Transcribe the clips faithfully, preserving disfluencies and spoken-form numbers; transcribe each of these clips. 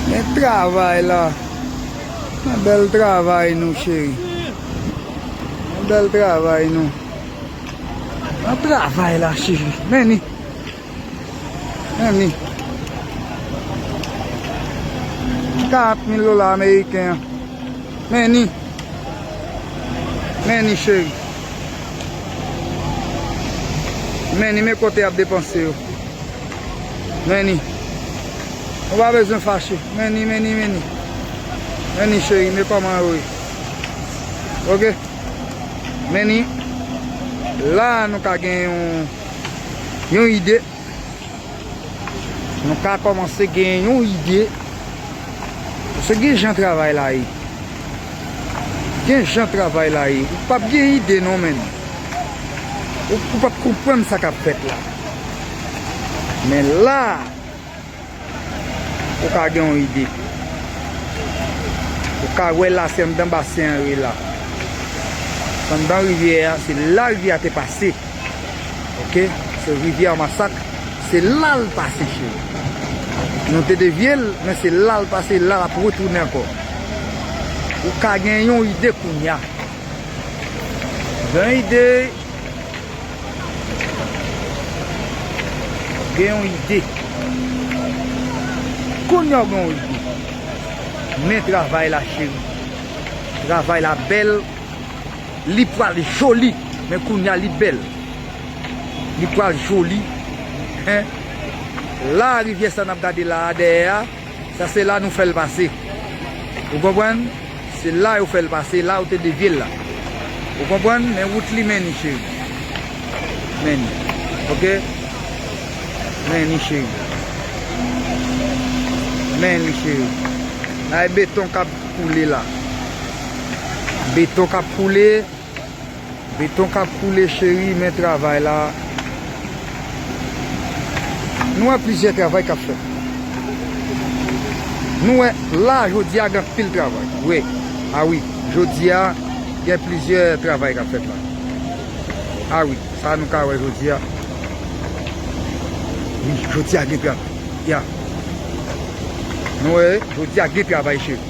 Men travay la. Men bèl travay nou, cheri. Men bèl travay nou. Nan travay la, cheri. Men ni. Men ni. Karant mil dola ameriken an. Men ni. Men ni, cheri. Men ni, men kote y ap depanse yo. Men ni. Ou pa bezwen fache. Men ni, men ni, men ni. Men ni, cheri, men kòman yo ye. Oke? Men ni. La, nou ka gen yon, yon ide. Nou ka kòmanse gen yon ide. Paske gen jan travay la ye. Gen jan travay la ye. Ou p ap gen ide non, menn. Ou, ou p ap konprann sa k ap fèt la. Men la, ou ka gen yon ide. Ou ka wè la, se anndan basen an ye la. Se anndan rivyè a, se la rivyè a te pase. Oke? Se rivyè Masak, se la l pase, cheri. Nou te devye l, men se la l pase, la l ap retounen ankò. Ou ka gen yon ide kounye a. Gen ide. Gen yon ide. Kounye a w gen yon ide. Men travay la, cheri. Travay la bèl. Li pral joli. Men kounye a li bèl. Li pral joli. Hein? La, rivyè sa n ap gade la a, dèyè a, sa se la nou fè l pase. Ou konprann? Se la yo fè l pase, la yo te devye l la. Ou konprann? Men wout li, men ni, cheri. Men ni. Oke? Men ni, cheri. Men ni, cheri. La, e beton k ap koule la. Beton k ap koule. Beton k ap koule, cheri, men travay la. Nou wè plizyè travay k ap fèt. Nou wè, la, jodi a, gen anpil travay. Wi. A wi. Jodi a, gen plizyè travay k ap fèt la. A wi. Sa nou ka wè jodi a. Wi, jodi a, gen travay. Ya. Nou wè, jodi a, gen travay, cheri.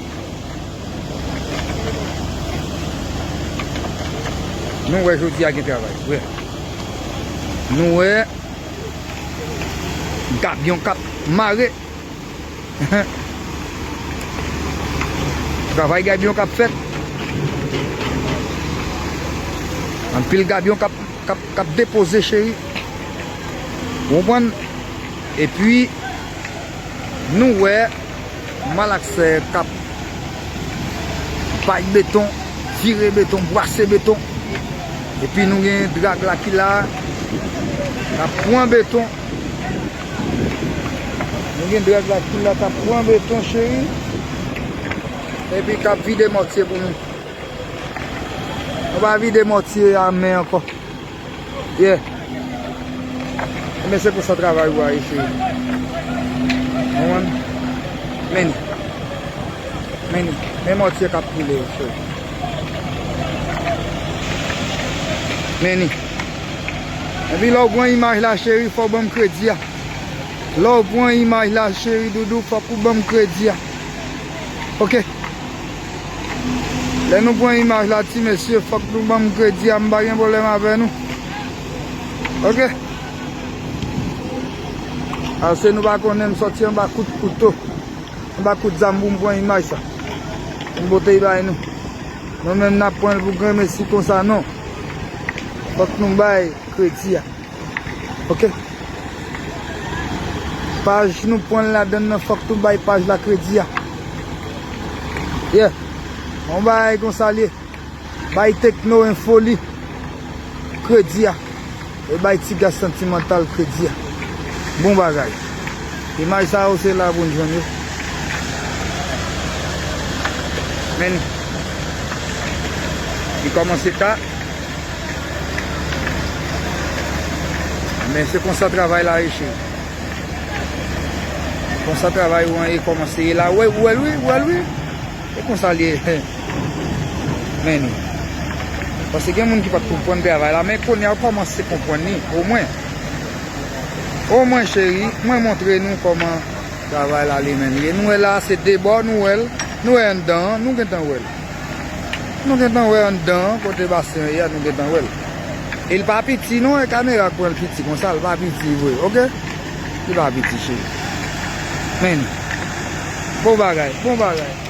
Nou wè jodi a gen travay, wi. Nou wè gabyon k ap mare. Travay gabyon k ap fèt. Anpil gabyon k ap, k ap, k ap depoze, cheri. Ou konprann? Epi, nou wè malaksè k ap bay beton, vire beton, bwase beton. Epi nou gen drag la ki la, k ap pran beton. Nou gen drag la ki la, k ap pran beton, cheri. Epi k ap vide mòtye pou nou. Nou pa vide mòtye a men ankò. Yeah. Men se konsa travay ou a ye, cheri. Ou konprann? Men ni. Men ni. Men mòtye k ap koule, cheri. Men ni. Epi lè w pran imaj la, cheri, fò w ban m kredi a. Lè w pran imaj la, cheri doudou, fòk ou ban m kredi a. Oke? Lè nou pran imaj la, ti mesye, fòk nou ban m kredi a, m pa gen pwoblèm avè nou. Oke? Ase nou pa konnen m sòti anba kout kouto, anba kout zam pou m pran imaj sa. M pote l bay nou. Nou menm n ap pran l pou granmesi konsa, non. Fòk nou bay kredi a. Oke? Paj nou pran ladann nan, fòk nou bay paj la kredi a. Yeah. Yon bagay konsa l ye. Bay Tekno Enfo li kredi a. E bay Ti Gas Santimantal kredi a. Bon bagay. Imaj sa yo se la pou n jwenn yo. Men li kòmanse ta. Men se konsa travay la ye, cheri. Konsa travay ou an ye kòmanse ye la. Ou wè, ou wè l wi, ou wè l wi. Se konsa l ye. Men ni. Paske gen moun ki pa t konprann travay la, men kounye a yo kòmanse konprann li, omwen. Omwen, cheri, mwen montre nou kòman Travay la li menm ye. Nou wè la, se de bò, nou wè l. Nou wè anndan an, nou gentan wè l. Nou gentan wè anndan an, kote basen an ye a, nou gentan wè l. E l pa piti non, e kamera k pran l piti konsa, l pa piti vre, oke? Li pa piti, cheri. Men, bon bagay, bon bagay.